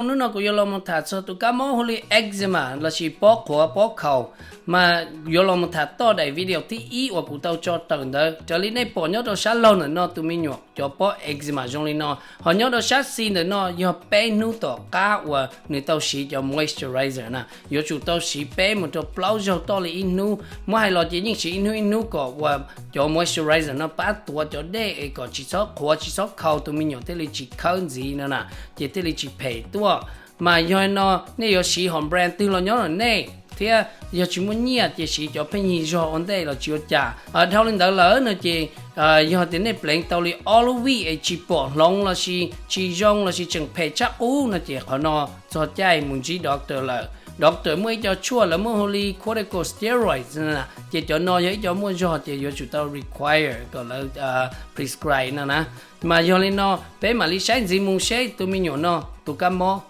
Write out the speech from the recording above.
Hnub no kuv yuav los mus tham txog tus kab mob hu li eczema lossis pob qhuav pob khaus, mas yuav los mus tham toj daim video thib ib uas kuv tau tso tawm ntawd. Raws li nej pom nyob rau sab laug ntawm no tus me nyuam cov pob eczema zoo li no, ho nyob rau sab xis ntawm no yog peb hnub tom qab uas nws tau siv cov moisturizer na. Yuav tsum tau siv peb mus rau plaub zaug toj li ib hnub. Muab hais los ces yeej siv ib hnub ib hnub kom uas cov moisturizer no pab tuav cov dej es kom tsis txhob qhuav tsis txhob khaus, tus me nyuam thiaj li tsis khawb ntxiv no na, ces thiaj li tsis phem tuaj. Mas yog no nej yuav siv hom brand twg los nyob ntawm nej thiab, yog tsis muaj nyiaj ces siv cov pheej yig zog ua ntej los tsis ua cas. Dhau li ntawd lawm no ces yog tias nej pleev tau li ob lub vij es tsis pom hloov lossis tsis zoo lossis tseem phem tshaj qub no ces qhov no txog caij mus ntsib doctor lawm. Doctor muaj ib co tshuaj lawv muaj hu li corticosteroids, ces cov no yog ib co muaj zog ces yuav tsum tau require kom lawv prescribe no na. Mas yog li no peb mam li saib ntxiv mus seb tus me nyuam no tus kab mob